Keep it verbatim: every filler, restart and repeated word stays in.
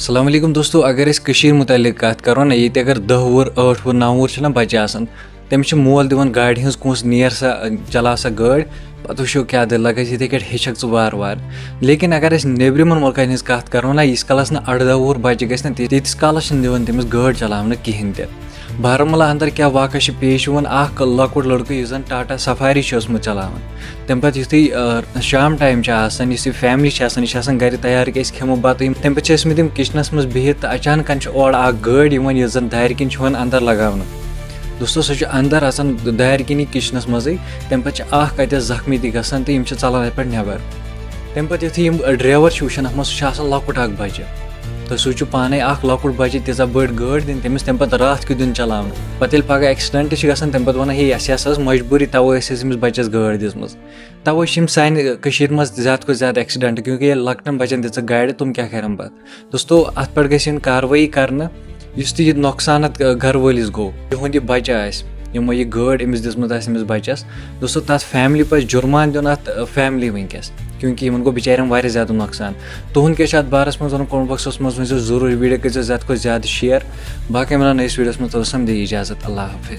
السلام علیکم دوستو، اگر أسۍ کٔشیٖرِ مُتعلِق کَتھ کَرو نا، ییٚتہِ اگر دَہ وُہُر، ٲٹھ وُہُر، نَو وُہُر چھِ نا بَچہِ آسان، تٔمِس چھِ مول دِوان گاڑِ ہٕنٛز کونٛسہٕ، "نیر سا، چلاو سا گٲڑۍ، پَتہٕ وٕچھو کیٛاہ دٔلیٖل، لَگَس یِتھَے کٲٹھۍ ہیٚچھَکھ ژٕ وارٕ وارٕ۔" لیکِن اگر أسۍ نیٚبرِمٮ۪ن مُلکَن ہٕنٛز کَتھ کَرو نا، ییٖتِس کالَس نہٕ اَرداہ وُہُر بَچہِ گژھِ نا، تہِ-، تیٖتِس کالَس چھِنہٕ دِوان تٔمِس گٲڑۍ چلاونہٕ کِہیٖنۍ تہِ۔ بارہمولہ اندر کیٛاہ واقعہ چھِ پیش یِوان، اکھ لۄکُٹ لڑکہٕ یُس زن ٹاٹا سفاری چھُ اوسمُت چلاوان، تمہِ پتہٕ یُتھُے، آ، شام ٹایم چھِ آسان، یُس یہِ فیملی چھِ آسان، یہِ چھِ آسان گرِ تیار کہِ أسۍ کھٮ۪مو بتہٕ، یِم تمہِ پتہٕ چھِ ٲسمٕتۍ یِم کچنس منٛز بِہِتھ تہٕ اچانکن چھِ اورٕ اکھ گٲڑۍ یِوان، یُس زن دارِ کِنۍ چھِ یِوان اندر لگاونہٕ۔ دوستو، سۄ چھِ اندر اژان دارِ کِنی کچنس منٛزٕے، تمہِ پتہٕ چھِ اکھ اتٮ۪س زخمی تہِ گژھان تہٕ یِم چھِ ژلان اتہِ پٮ۪ٹھ نٮ۪بر۔ تمہِ پتہٕ یُتھُے یِم، آ، ڈرایور چھِ وٕچھان، اتھ منٛز سُہ چھُ آسان لۄکُٹ اکھ بچہِ۔ تہٕ سُہ چھُ پانَے اکھ لۄکُٹ بچہِ تیٖژاہ بٔڑ گٲڑۍ دِنۍ تٔمِس، تَمہِ پَتہٕ راتھ کیُتھ دیُن چلاونہٕ۔ پَتہٕ ییٚلہِ پَگاہ accident چھِ گژھان، تَمہِ پَتہٕ وَنان، "ہے، اَسہِ ہسا ٲس مجبوٗری، تَوَے ٲسۍ أسۍ أمِس بَچَس گٲڑۍ دِژمٕژ۔" تَوَے چھِ یِم سانہِ کٔشیٖرِ منٛز زیادٕ کھۄتہٕ زیادٕ accident، کیونکہ ییٚلہِ لۄکٹٮ۪ن بَچَن دِژٕکھ گاڑِ، تِم کیٛاہ کَرَن پَتہٕ؟ دوستو، اَتھ پٮ۪ٹھ گژھِ یِنۍ کاروٲیی کَرنہٕ، یُس تہِ یہِ نۄقصان اَتھ گَرٕ وٲلِس گوٚو، یِہُنٛد یہِ بَچہٕ آسہِ، یِمو یہِ گٲڑۍ أمِس دِژمٕژ آسہِ أمِس بَچَس، دوستو، تَتھ فیملی پَزِ جُرمان دیُن، اَتھ فیملی وٕنکیٚس، کیونکہ یِمَن گوٚو بِچارٮ۪ن واریاہ زیادٕ نۄقصان۔ تُہُنٛد کیٛاہ چھُ اَتھ بارَس منٛز وَنُن؟ Comment boxَس منٛز ؤنۍ زیو ضروٗر، video کٔرۍ زیو زیادٕ کھۄتہٕ زیادٕ share۔ باقٕے مِلو نٔیِس videoَس منٛز، توٚتَس تام دِیِو اِجازت، اللہ حافظ۔